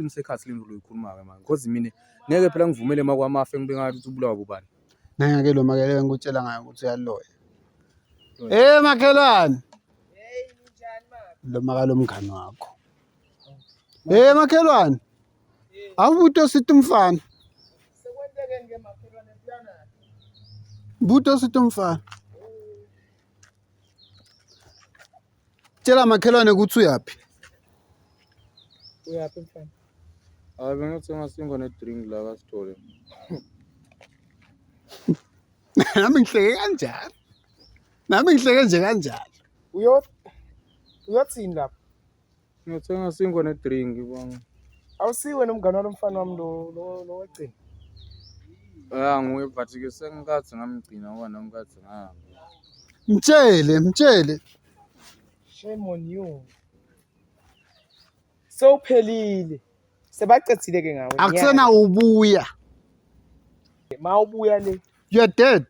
Iqinisekhathi lento loyikhuluma-ke manje because mina ngeke phela ngivumele uma kwamafa ngibe ngathi ukuthi ubulawa bubani. Nangeke lo makele ngikutshela ngayo ukuthi uyaloya. Eh makhelwane. Lo makalo mngani wakho. Eh makhelwane. Awubuto sithi umfana. Buto sithi umfana. Tshela makhelwane ukuthi uyaphi. Uyaphi mfana? Hayi bengiyothenga sinkwa ne-drink la kaSithole. Nami ngihleke kanjalo. Nami ngihleke nje kanjalo. Uyo uyothini lapha? Ngiyothenga sinkwa ne-drink banga. Awusiwe nomngane walo mfana wami lo lo lo wegcina. Ya nguye but ke sengikathi ngamgcina ngoba nami kathi ngihamba. Mtshele, mtshele. Shame on you. Sewuphelile. Sebacedzile ke ngawe. Akusena ubuya. Ma ubuya le You are dead.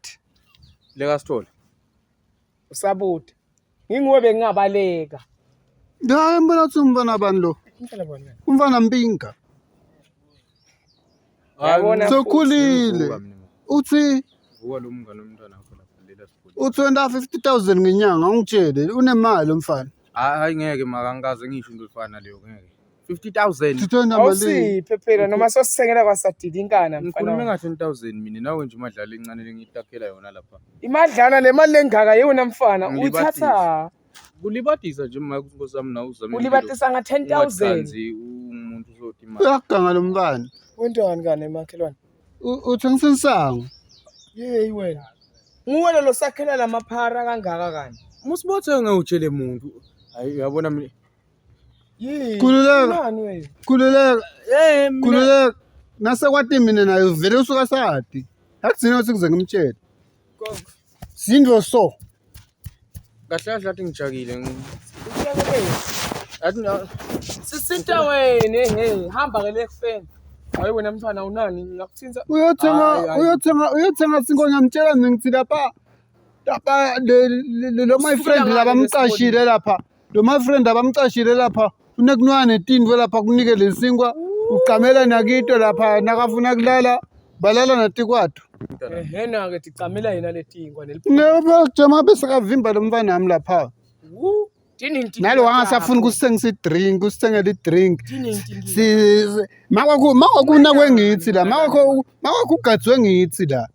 Le kaSithole. usabuda. Nginguwe bengingabaleka. Hayi mbona uthi umfana bani lo? Umfana bani wena? Umfana Mpinga. Yabona futhi. Sokhulile. Uthi Vuka lo mngane womntwana wakho lapha lela sibhuli. uthi wena 50000 ngenyanga ungitshele unemali umfana. Hayi ngeke maka angikaze ngisho into efana naleyo ngeke. 50000. Sithole malini? Awusiphe phela noma sosithengela kwasadilinkana mfana. Ngikhulume wami. nga 10000 mina nawe nje imadlala encane lengiyitakhela yona lapha. Imadlana le mali lengaka yewena mfana Ngilibatisa. uyithatha Kulibatisa nje maka ukuthi nkosi yami nawe uzame. ulibatisa nga 10000. Ungathi umuntu uzothi imali. Uyaganga lo mfana. Wentani kane makhelwane? Uthengisa insangu. Yeyi wena. Nguwe lo losakhela lamaphara kangaka kani. Musibothe ngewutshele muntu. Hayi uyabona mina. Yini? Khululeka. Unani wena? Khululeka, Eh mina khululeka. Nasekwati mina naye vele usuka sadi. Akugcina ukuthi kuze ngimtshele. Sindo so. kahle kahle athi ngijakile. Uyakeleni. Athi na- Sisita wena hey hamba ke le kufeni. Hayi wena mfana unani ngakuthinta. Uyothenga Hayi, hayi. uyothenga uyothenga sinko ngiyamtshela mina ngithi lapha lapha lo my Usukela friend ngale labamcashile lapha. Lo my friend abamcashile lapha unekunwa netintfo lapha kunike lesinkwa uqamela nakito lapha nakafuna kulala balala natikwathu. Ehena ke ticamela yena letinkwa neli. Ngeke jama bese kavimba lo mfana wami lapha. Wu tiningi. Nalo wangasafuni ukusithengisa i-drink, usithengela i-drink. Tiningi. Makwakho makwakho kwengithi la, makwakho makwakho ugadzwe ngithi la.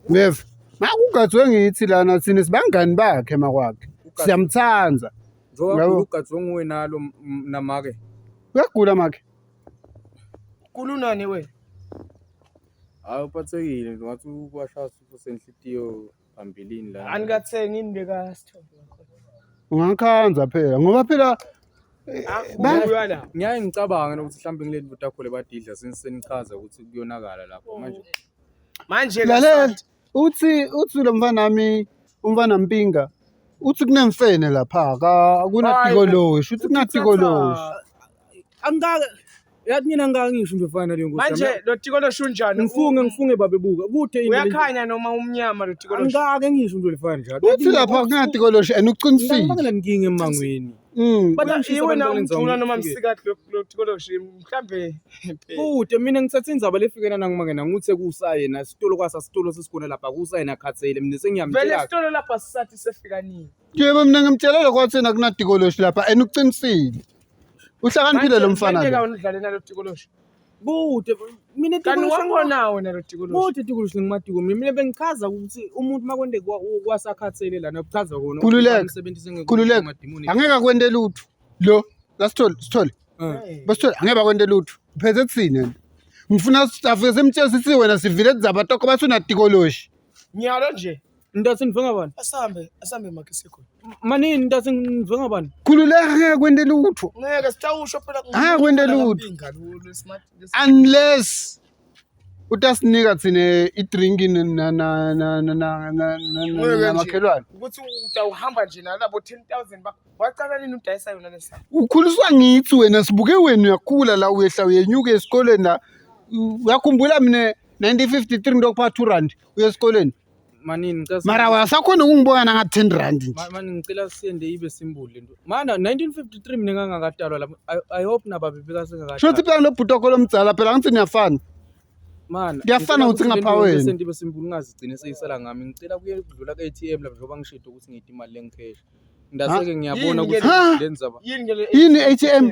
Uyeva? Makugadzwe ngithi lana thina sibangani bakhe makwakhe. Siyamthanda. Njengoba Yabo. ugadzwe nguwe nalo namake. Uyagula makhe. Kulunani wena? Hayi uphathekile nje ngathi ukwashaya isifo senhlitiyo phambilini la. Anikathengi ini beka sithombe ngakhona. Ungakhanza phela ngoba phela Akuywa la. Ngiyaye ngicabange nokuthi mhlawumbe ngileli butakho lebadidla senichaza ukuthi kuyonakala lapho manje. Manje lalela uthi uthi lo mfana wami umfana Mpinga uthi kunemfene lapha ka kunadikoloshi uthi kunadikoloshi. Angikake yathi mina angikake ngisho into efana naleyo nkosi. Manje lo tikoloshi unjani? ngifunge ngifunge babebuka kude into le- Uyakhanya noma umnyama lo tikoloshi? Angikake ngisho into lefana njalo. Uthi lapha kunadikoloshi and uqinisile. Ngibangela inkinga emangweni. Iwe na umjula noma msikathi lo tikoloshi mhlambe Kude mina ngithatha indzaba lefikela nangimangena nguthe kusayena sitolo kwasa sitolo sesikhona lapha kusayena khathele mina vele sengiyamtshela sitolo lapha sisathi sefika nini? Yebo mina ngimtshela lokho wathi yena kunadikoloshi lapha and uqinisile. Uhlakaniphile lo mfana Manje lo. wena udlale nalo tikoloshi. kude mina Kanti tikoloshi wangona wena lo tikoloshi. kude tikoloshi ngimatiko mina mina bengichaza ukuthi umuntu makwende kwasakhathele lana kuchaza kona Khululeka. umsebenzi Khululeka. Angeke akwente lutho. Lo la sithole sithole. Basithole angeke bakwente lutho. Uphethe thina. Ngifuna afike simtshele sithi wena sivile dzaba toko bathi unadikoloshi. Nyalo nje Ntathi ngivenga bani? asambe asambe makhe sikhona. Manini ntathi ngivenga bani? Khululeka angeke kwente lutho. Ngeke sitawusho phela Angeke kwente lutho. Mpinga lo lo smart. Unless utasinika thina i-drink na na na na na na Ngeke nje. namakhelwane. Ukuthi utawuhamba nje nalabo 10000 bakho. Wacala nini udayisa yona lesa? Ukhuliswa ngithi wena sibuke wena uyakhula la uyehla uyenyuka esikoleni la. Uyakhumbula mina 1953 ngidokupha 2 rand uye esikoleni. Manini ngicela Mara wasakhona ukungibona nanga 10 rand nje. Mani ngicela sende ibe simple lento. Mana 1953 mina ngangakadalwa lapho. I hope naba bebeka sengakadalwa. Shuthi phela lo bhuti wakho lomdzala phela ngithi niyafana. Mana Kuyafana ukuthi ngapha wena. Sende ibe simple ngingazigcine seyisala ngami. Ngicela kuye kudlula ku ATM lapho njengoba ngishilo ukuthi ngiyidinga imali lengicash. Ngidaseke ngiyabona Yini ukuthi ke- le ndzaba Yini ke le Yini ATM?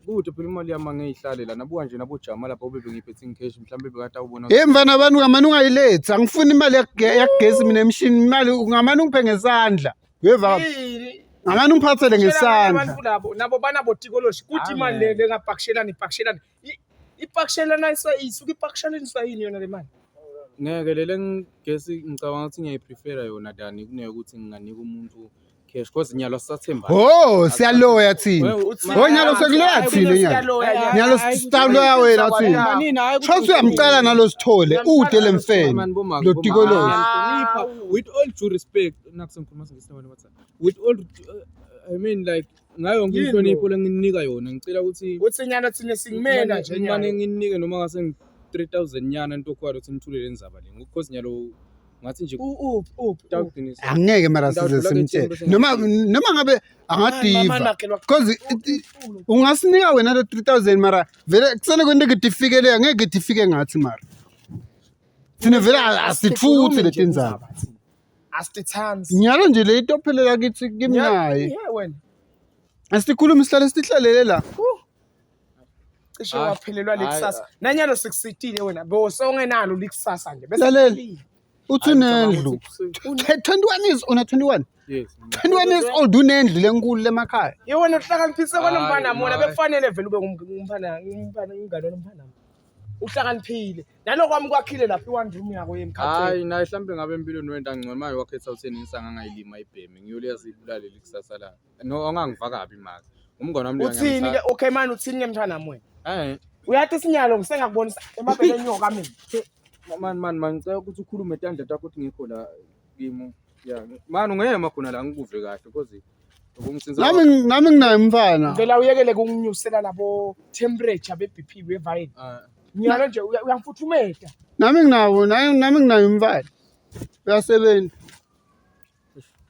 kude phela imali yami angeyihlale la. Nabuka nje nabojama lapho bebe ngiphethe ngicash mhlawumbe bekade awubona. Hey mfana abantu ngamane ungayilethi angifuni imali yakugesi mina emshini imali ngamane ungiphe ngesandla. Uyeva? Yini? Ngamane ungiphathele Tshela ngesandla. abantu labo nabo banabotikoloshi kuthi imali le lengapakishelana ipakishelana ipakishelana isuke ipakishelaniswa yini yona le mali Ngeke lele ngigesi ngicabanga ukuthi ngiyayiprefera yona than kunokuthi nginganika umuntu cash cause nyalo sisathemba. Oh, siyaloya thina. Uthini? Oh, nyalo sekuloya thina nyalo. Nyalo sitaloya wena thina. Manini hayi Sho uyamcela nalo sithole ude lemfene. Lo tikoloshi. With all due respect nakusengikhuluma singisi nabantu bathanda. With all I mean like ngayo yonke Yini inhlonipho lenginika yona ngicela ukuthi uthi nyalo thina singimena nje ngimane nyalo nginike noma ngase 3000 nyana into kwalo ukuthi nithule le ndzaba le because nyalo ngathi nje uphi uphi tawugcinisa Angeke mara size simtshele. Noma ngabe angadiva. Because ungasinika wena lo 3000 mara vele kusele kwento ekudifikele angeke idifike ngathi mara. Thina vele asithuthi letindzaba. Asithanzi. Nyalo nje le itophelela kithi kimnaye. Yeah wena. Asikhulumi sihlale sihlalele la. Cishe Hayi, waphelelwa hayi, likusasa. Nanyalo sikusitile wena bosongenalo likusasa nje. Bese Lalela. kuphelile. Uthi unendlu. 21 years una 21. Yes. 21 years old unendlu lenkulu lemakhaya. Ye wena uhlakaniphise kona Hayi, mfana mona hayi. bekufanele vele ube ngumfana umfana umngane womfana. Uhlakaniphile. Nalokwami kwakhile lapha i-one room yako yemkhathini. Hayi naye mhlawumbe ngabe empilweni wenta ngcono manje wakhetha utheni insanga angayilima ibheme ngiyoleya siyibulale likusasa la. No angangiva kabi maka. Umngane wami Uthini ke okay manje uthini ke mntwana wami wena? Eh Uyathi sinyalo ngisengakubonisa emabele enyoka mina. man man man ngicela ukuthi ukhulume tandla takho ukuthi ngikho la kimi. Yeah. Man ungema khona la ngikuve kahle because ukungisinza. Nami nginaye umfana. Ngicela uyekele kunginyusela labo temperature be BP wevayini. Ah, Nyalo nje uyangifuthumetha. Nami nginawo nami nginaye umfana. Uyasebenza.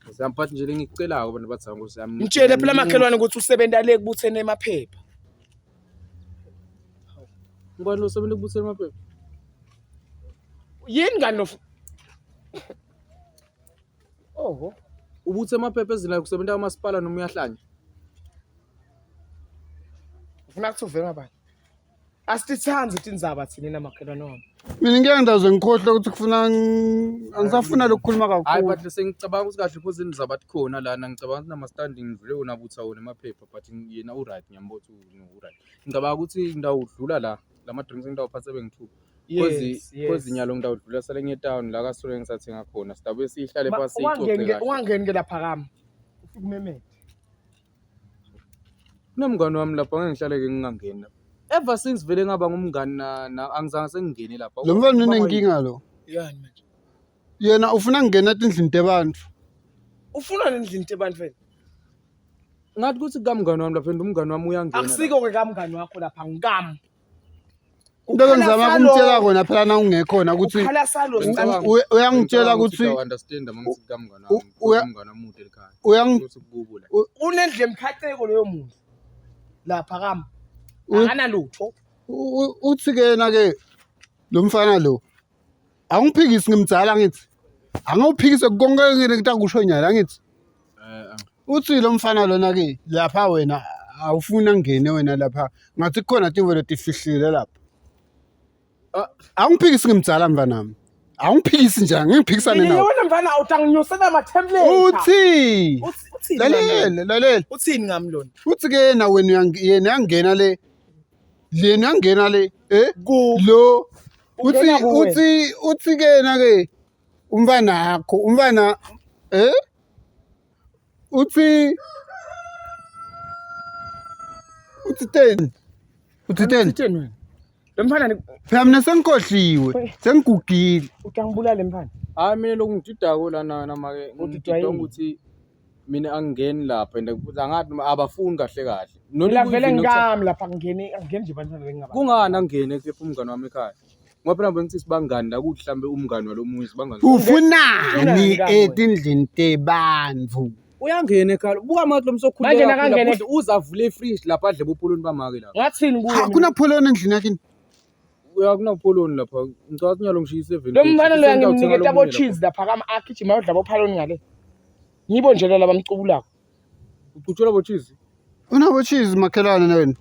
Ngiyamphathi nje lengikucelako abantu bathi nkosi yami. Ngitshele phela makhelwane ukuthi usebenza le kubuthene emaphepha. Ngibani lo sebenza kubuthene emaphepha? Yini ngani lo? Oho. Ubuthe amaphepha ezila kusebenza kwamasipala noma uyahlanya? Ufuna kuthi uve ngabani? Asithithandi tindzaba thina namakhelwane wami. Mina ngeke ngidaze ngikhohle ukuthi kufuna angisafuna lokukhuluma Hayi kakhulu. but sengicabanga ukuthi kahle because indaba athi khona lana ngicabanga ukuthi nama-standing ngidlule wona abutha wona emaphepha but yena u-right ngiyambona ukuthi no u-right. Ngicabanga ukuthi ngidawudlula la lama drinks ngidawuphatha bengithuka. Cause nyalo ngidawudlula sale ngiye town la kasuke ngisathenga khona sidabuye sihlale phansi siyixoxe Ungangeni ke kahle. ungangeni ke lapha kami. Ufike umemete. Kunomngani wami lapha ngeke ngihlale ke ngingangeni lapha. Ever since vele ngaba ngumngani na angizange sengingene lapha. Lo mfana unenkinga lo. Yani manje. Yena ufuna ngena etindlini tebantu. Ufuna nendlini tebantu vele. Ngathi ukuthi kamngani wami lapha and umngani wami uyangena. lapha. Akusiko ke kamngani wakho lapha ngikami. Into engizama ukumtshela kona phela na ungekhona ukuthi Ukhala salo uyangitshela ukuthi understand mangithi kamngani wami. Umngani wami ude ekhaya. Ukuthi kubo la. unendlu emkhatheko loyo muntu. Lapha kami. Akanalutho. Uthi ke yena ke lo mfana lo awungiphikisi ngimdzala ngithi angawuphikise konke ngitakusho nyala ngithi Eh uthi lo mfana lona ke lapha wena awufuni angene wena lapha ngathi kukhona timvo letifihlile lapha. Ah. Awungiphikisi ngimdzala mfanami, awungiphikisi nje angiphikisane Yini nawe. wena mfana utanginyusela ama template. Uthi Uthini? ngami? lalela lalela Uthini ngami lona? uthi ke yena wena yena uyangena le yena uyangena le eh Ku lo uthi Ungena kuwe. uthi ke yena ke umfana wakho umfana eh uthi uthi 10 uthi 10 Uthini wena? Lo mfana phela mina sengikhohliwe sengigugile utangibulala mfana. Hayi mina lokhu ngididako lana nama-ke Udidwa ngididwa yini? ukuthi mina angingeni lapha and angathi noma abafuni kahle kahle. Not Mina vele even ukutha- ngikami lapha ngingeni angingeni nje bantwana bengingaba. Kungani angene kepha umngani wami ekhaya? Ngoba phela ngithi sibangani la kuthi mhlambe umngani walomunye sibangani. Ufunani Ufunani kamwe? etindlini tebantfu? Uyangena ekhaya. Buka manje lo msokhuleka. Manje nakangena- uzavule ifridge lapha adle bopoloni bamake lapha. Ngathini kuye? Ha mina? kuna pholoni endlini yakini? Uya kunapoloni lapha. Ngicabanga ukuthi nyalo ngishiya i-7. Lo mfana loya ngimniketa abo cheese lapha kama agijima ayodla bophaloni ngale. Ngibo nje laba bamcubulako. Ucutshelwa bo cheese. Unabo cheese makhelwane na wena?